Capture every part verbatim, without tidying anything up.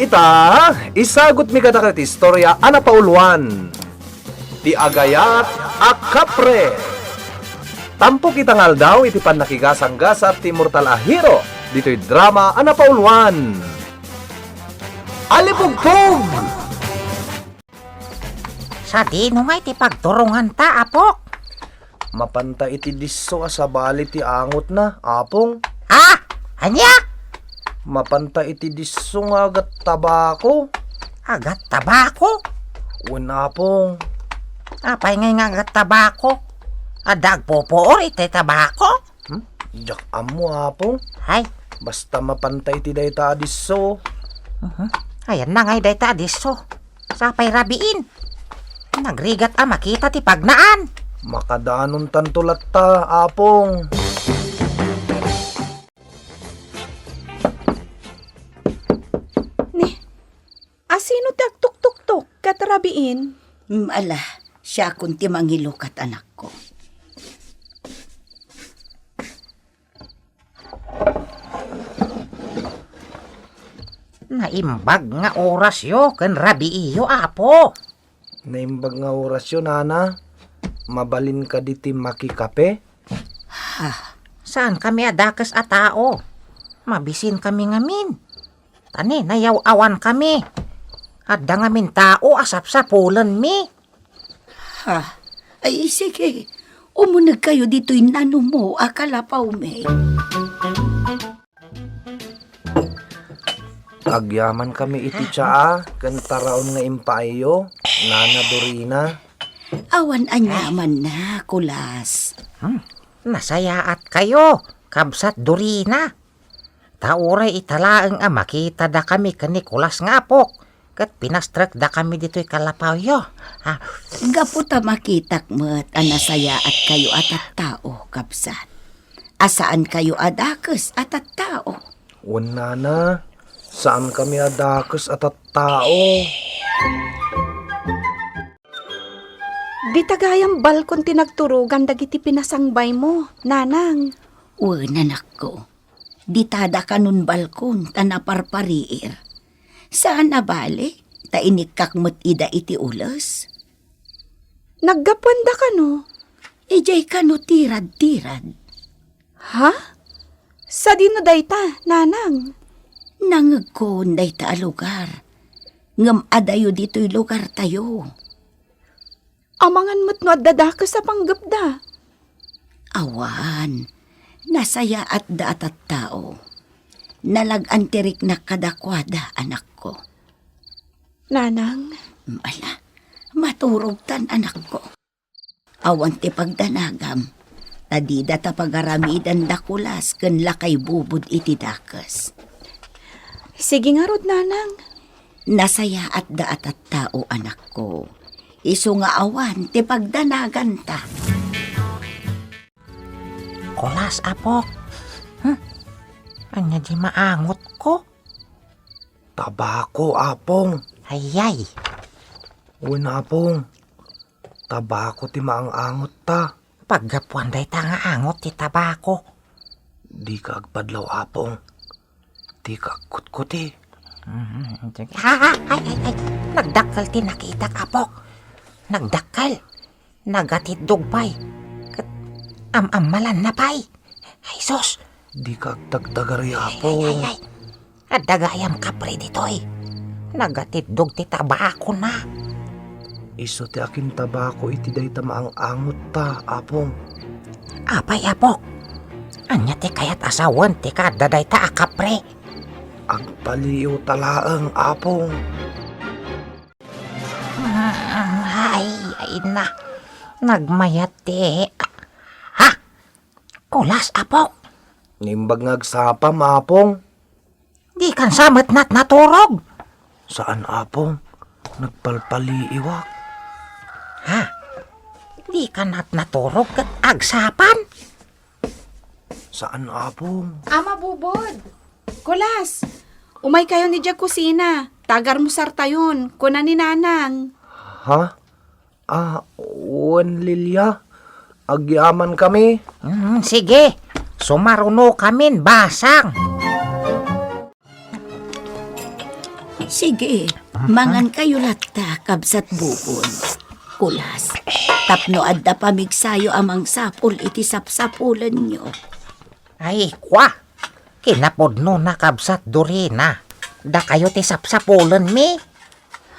Ta, isagutmi kadakayo ti istorya a napauluan, ti Agayat a Kapre. Tampok ita nga aldaw iti pannakigasanggasat ti immortal a hero ditoy drama a napauluan, Alipugpog! Sadino ngay ti pagturonganta, Apok? Mapanta iti disso a sabali ti angotna, Apong. Ha? Ania? Mapanta iti disso nga agat tabako. Agat tabako? Wen, Apong. Apay ngay nga agat tabako? Adda agpupuor iti tabako? Hmm? Diak ammo, Apong. Hay. Basta mapanta iti dayta a disso. Mhm. Ayanna ngay dayta a disso. Sapay rabiin. Nagrigat a makita ti pagnaan. Makadanontanto latta, Apong. Ni, asino ti agtuktuktok ket rabiin? Mm, ala, siakon ti mangilukat, anakko. Naimbag nga orasyo ken rabiiyo, Apo. Naimbag nga orasyo, Nana. Mabalin kadi ti makikape? Ha, saan kami a dakes a tao. Mabisin kami ngamin. Ta ni, nayaw-awan kami. Adda ngamin tao a sapsapulenmi. Ha? Ay, sige. Umunegkayo ditoy nanumo a kalapawmi. Agyaman kami iti tsaa ken taraon nga impaayyo, Nana Dorina. Awan aniamanna, Kulas. Hmm, nasayaat kayo, Kabsat Dorina. Ta uray ita laeng a makita dakami ken ni Kulas nga apok, ket pinastrek dakami ditoy kalapawyo. Ah. Gapu ta makitak met a nasayaat kayo a tattao, kabsat. A saan kayo a dakes a tattao. Wen, Nana, saan kami a dakes a tattao. Dita gayam balkon ti nagturogan dagiti pinasangbaymo, Nanang. Wen, anakko. Dita dakanon balkon ta naparpariir. Saan a bale, ta inikkak met ida iti ules. Naggapuan dakano? Idiay kano tirad-tirad. Ha? Sadino dayta, Nanang? Nangegkon dayta a lugar. Ngem adayo ditoy lugartayo. Amangan met no adda dakes a panggepda. Awan, nasayaatda a tattao. Nalag-an ti riknak kadakuada, anakko. Nanang. Ala, maturogtan, anakko. Awan ti pagdanagam, ta dida ta pagaramidan da Kulas ken Lakay Bubod iti dakes. Sige ngarud, Nanang. Nasayaatda a tattao, anakko. Isu nga awan ti pagdanaganta. Kulas, apok. Hmm? Ania di maangotko? Tabako, apong. Ayay. Wen, apong. Tabako ti maang-angotta. Paggapuan dayta nga angot ti tabako. Dika agpadlaw, apong. Dika agkutkuti. Mhm, sige. Ha, ha, ay, ay, ay. Nagdakkel ti nakitak, apok. Nagdakkel. Nagatiddog pay. Ket am-ammalanna pay. Ay, sus! Dika agtagtagari, ay, apong. Ay, ay, ay. Adda gayam kapre ditoy. Nagatiddog ti tabakona. Isu ti akintabako iti dayta maang-angotta, apong. Apay, apok? Ania ti kayat a sawen ti kaadda dayta a kapre? Agpaliiwta laeng, apong. Ay, ay na. Nagmayat ti. Ha? Kulas, apok? Naimbag nga agsapam, apong. Dikan sa met natnaturog? Saan, apong. Nagpalpaliiwak. Ha? Dikan natnaturog ket agsapan? Saan, apong. Ama Bubod! Kulas! Umaykayon idiay kusina. Ta agarmusartayon, kuna ni Nanang. Ha? Ah, wen, Lilia. Agyamankami. Mm, sige. Sumarunokamin, basang. Sige, mangankayo latta, Kabsat Bubon. Kulas, tapno adda pamigsayo a mangsapul iti sapsapulenyo. Ay, kua! Kinapudnona, Kabsat Dorina. Dakayo ti sapsapulenmi.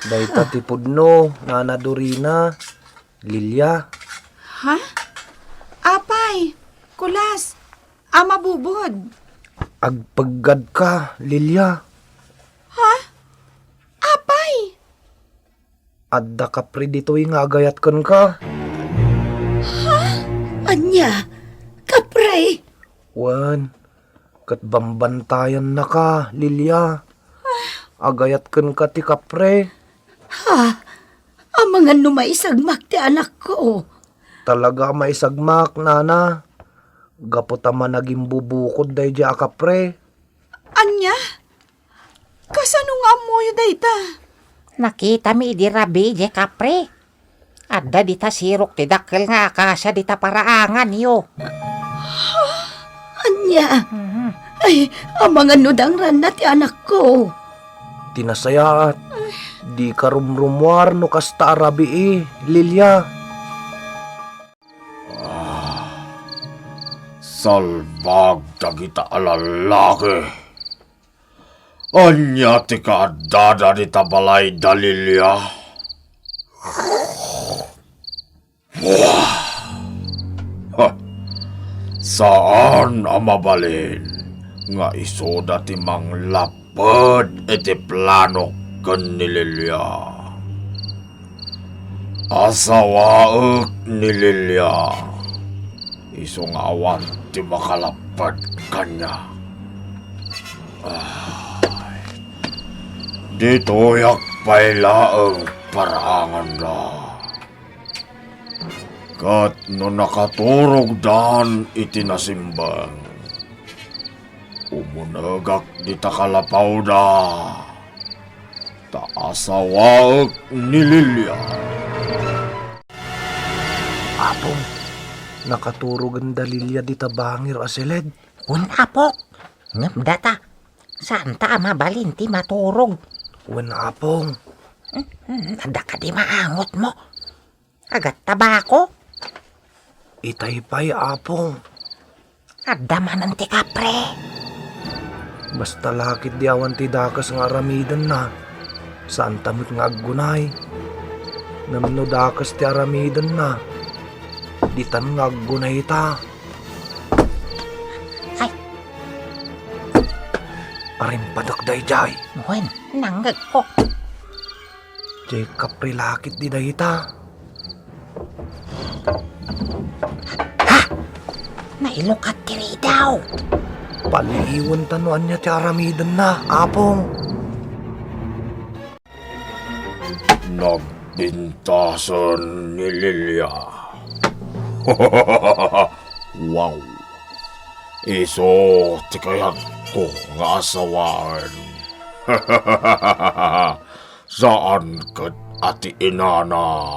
Dayta ti pudno, Nana Dorina, Lilia. Ha? Apay, Kulas, Ama Bubon. Agpeggadka, Lilia. Ha? Apay? Adda kapre ditoy nga agayat kenka. Ha? Ania? Kapre? Wen, ket bambantayannaka, Lilia. Agayat kenka ti kapre. Ha? Amangan no maisagmak ti anakko. Talaga a maisagmak, Nana. Gapu ta managimbubukod daydiay a kapre. Ania? Kasano nga ammoyo dayta? Nakitami idi rabii diay kapre. Adda dita sirok ti dakkel nga akasia dita paraanganyo. Ania? Mhm. Ay, amangan no dangranna ti anakko. Ti nasayaat, dika rumrumuar no kasta a rabii, Lilia. Ah, salbag dagita a lallaki. Ania ti kaaddada dita balayda, Lilia? Wah! Ha! Saan a mabalin nga isuda ti manglap ped iti planok ken ni Lilia. Asawaek ni Lilia, isu nga awan ti makalapped kaniak. Ay, ditoyak pay laeng paraanganna. Ket no nakaturogdan iti nasimbeng, umunegak dita kalapawda, ta asawaek ni Lilia. Apong, nakaturogen da Lilia dita bangir a siled. Wen, Apok, ngem data, saanta a mabalin ti maturog. Wen, Apong. Hmm, hmm, adda kadi maangotmo? Agat tabako? Itay pay, Apong. Adda manen ti kapre. Basta la ketdi awan ti dakes nga aramidenna, saanta met nga aggunay. Ngem no dakes ti aramidenna, ditan nga aggunayta. Ay. Arimpadek daydiay. Wen, nangngegko. Diay kapre la ketdi dayta. Ha! Nailukat ti ridaw. Paliiwenta no ania ti aramidenna, Apong. Nagbintasen ni Lilia. Wow! Isu ti kayatko nga asawaen. Saan ket a ti inana.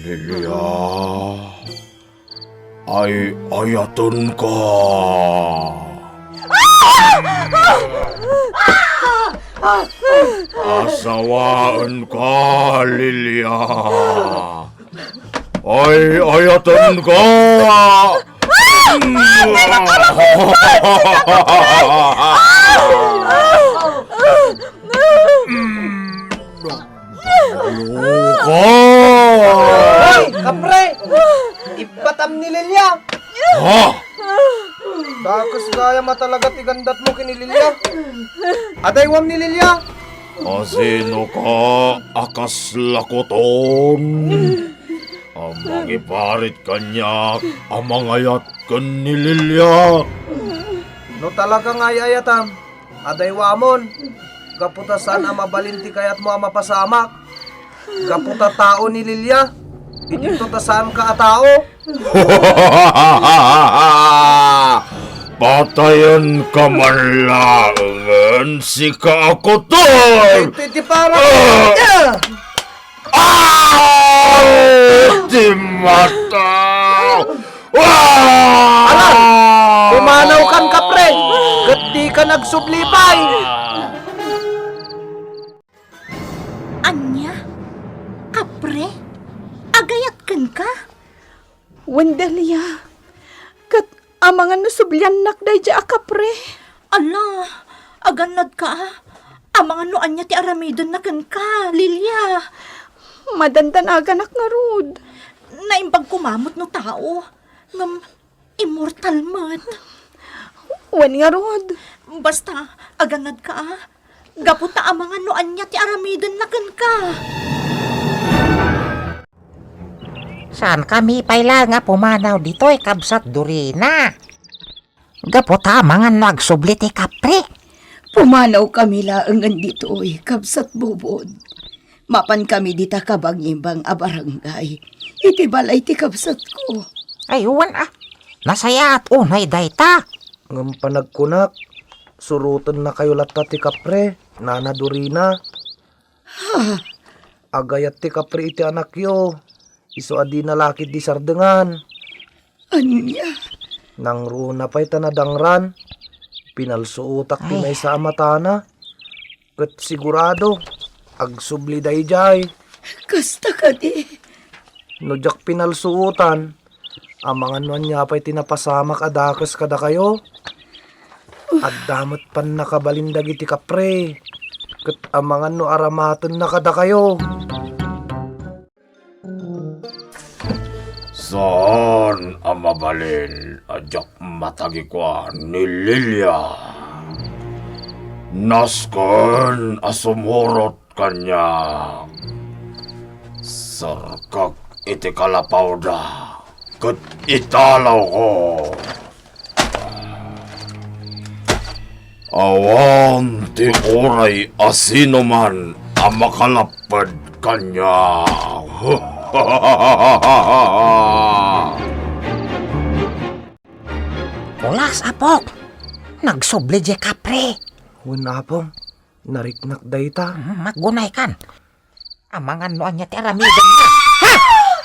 Lilia, ay-ayatenka. Asawaenka, Lilia. Ay-ayatenka. Hoy, kapre! Ibbatam ni Lilia! Ha? Dakes gayam a talaga ti gandatmo ken ni Lilia. Adaywam ni Lilia! Asinoka a kasla kuton a mangiparit kaniak a mangayat ken ni Lilia? No talaga nga ay-ayatam, adaywamon, gapu ta saan a mabalin ti kayatmo a mapasamak. Gapu ta tao ni Lilia, idinto ta saanka a tao. Patayenka man laengen, sika a kutor! Ti, ti, ti para Ah! Ah! Ti mata! Ah! Ala! Pumanaw kan, kapre! Nagsubli pay! Ania? Kapre? Agayat kenka? Wen, Delia. Ket amangan no subliannak daydiay a kapre. Ala, agannadka, a. Amangan no ania ti aramidenna kenka, Lilia. Madandanaganak ngarud. Naimbag koma met no tao. Ngem immortal met. Wen ngarud. Basta, agannadka, a. Gapu ta amangan no ania ti aramidenna kenka. Saankami pay la nga pumanaw ditoy, Kabsat Dorina. Gapu ta amangan no agsubli ti kapre. Pumanawkami laengen ditoy, Kabsat Bobod. Mapankami dita kabangimbang a barangay, iti balay ti kabsatko. Ay, wen a. Nasayaat unay dayta. Ngem panagkunak, surotennakayo latta ti kapre, Nana Dorina. Ha? Agayat ti kapre iti anakyo, isu a dina la ketdi sardengan. Ania? Nangruna pay ta nadangran. Pinalsuotak ti Ay. maysa a matana. Ket sigurado, agsubli daydiay. Kasta kadi. No diak pinalsuotan, amangan no ania pay ti napasamak a dakes kadakayo. Adda met pannakabalin dagiti kapre, ket amangan no aramatenna kadakayo. Saan a mabalin a diak matagikua ni Lilia. Nasken a sumurot kaniak. Serkek iti kalapawda ket italawko. Awan ti uray a sinoman a makalapped kaniak. Pulos, Apok! Nagsubli diay kapre! Wen, Apong, nariknak dayta. Hmm, aggunaykan. Amangan no ania ti aramidenna. Ha?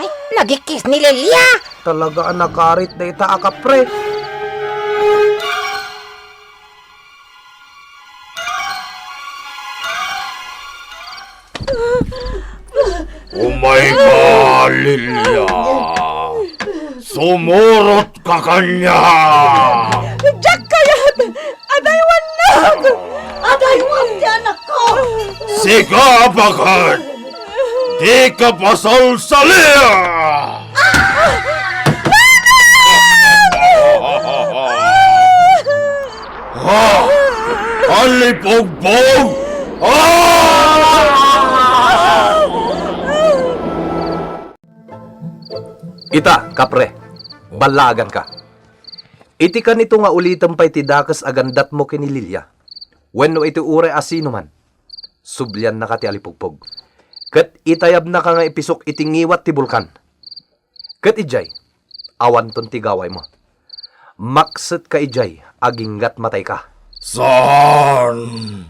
Ay, nagikis ni Lilia! Talaga a nakarit dayta a kapre. Umayka, Lilia. Sumurot ka kaniak. Diak kayat! Adaywannak! Adaywan ti anakko! Sika, baket! Dika pasalsalia! Ha? Alipugbog! Ah! Ita, kapre, ballaaganka. Iti kanito nga ulitem pay ti dakes a gandatmo ken ni Lilia, wenno iti uray a sinoman, subliannaka ti alipugpog. Ket itayabnaka nga ipisok iti ngiwat ti bulkan. Ket idiay, awanton ti gawaymo. Maksetka idiay, aginggat matayka. Saan!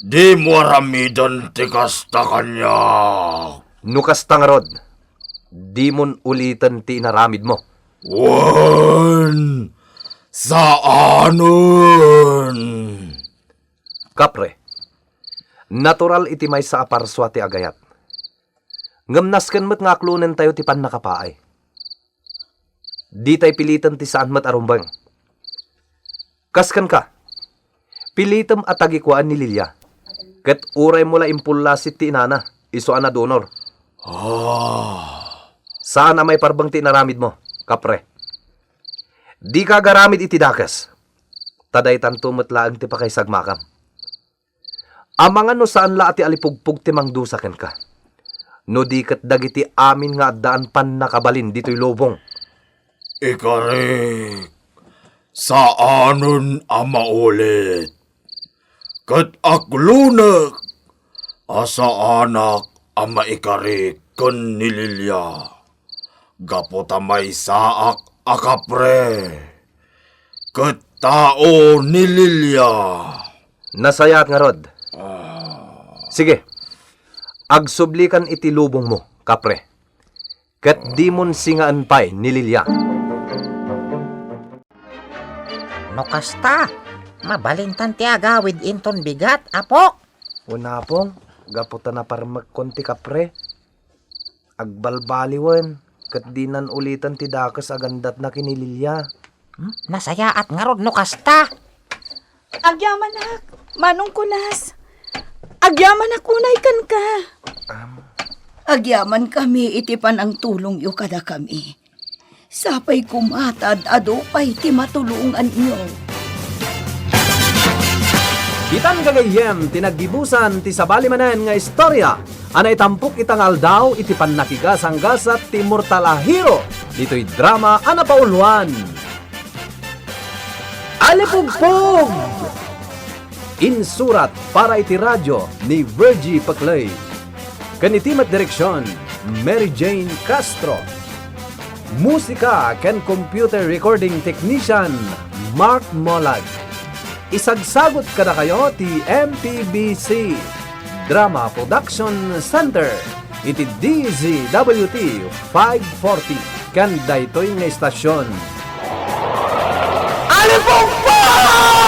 Dimo aramiden ti kasta kaniak. No kasta ngarud, dimon uliten ti inaramidmo. Wen, saanen. Kapre, natural iti maysa a parsua ti agayat. Ngem nasken met nga aklonentayo ti pannakapaay. Ditay piliten ti saan met a rumbeng. Kas kenka, pilitem a tagikuaen ni Lilia, ket uraymo la impullassit ti inana, isu a nadunor. Ah. Saan a maiparbeng ti inaramidmo, kapre. Dika agaramid iti dakes, ta daytanto met laeng ti pakaisagmakam. Amangan no saan la a ti alipugpog ti mangdusa kenka, no di ket dagiti amin nga addaan pannakabalin ditoy lubong. Ikarik, saanen a maulit. Ket aklonek a saanak a maikarik ken ni Lilia, gapu ta maysaak a kapre ket tao ni Lilia. Nasayaat ngarud. Ah. Sige, agsublikan iti lubongmo, kapre, ket dimon singaen pay ni Lilia. No kasta, Mabalintan ti agawid inton bigat, Apo. Wen, Apong, gapu ta naparmekkon ti kapre. Agbalbaliwen, ket dinan uliten ti dakes a gandatna ken ni Lilia. Hmm? Nasayaat ngarud no kasta. Agyamanak, Manong Kulas. Agyamanak unay kenka. Am. Agyamankami iti panangtulongyo kadakami. Sapay koma ta ad-adu pay ti matulonganyo. Ditan gagayyem ti naggibusan ti sabali manen nga istorya a naitampok ita nga aldaw iti pannakigasanggasat ti mortal a hero ditoy drama a napauluan. Alipugpog! Insurat para iti radyo ni Virgie Paclay. Ken iti met direksyon, Mary Jane Castro. Musika ken computer recording technician, Mark Molag. Isagsagut kadakayo ti M P B C Drama Production Center iti D Z W T five forty ken daytoy nga istasyon. Alipugpog!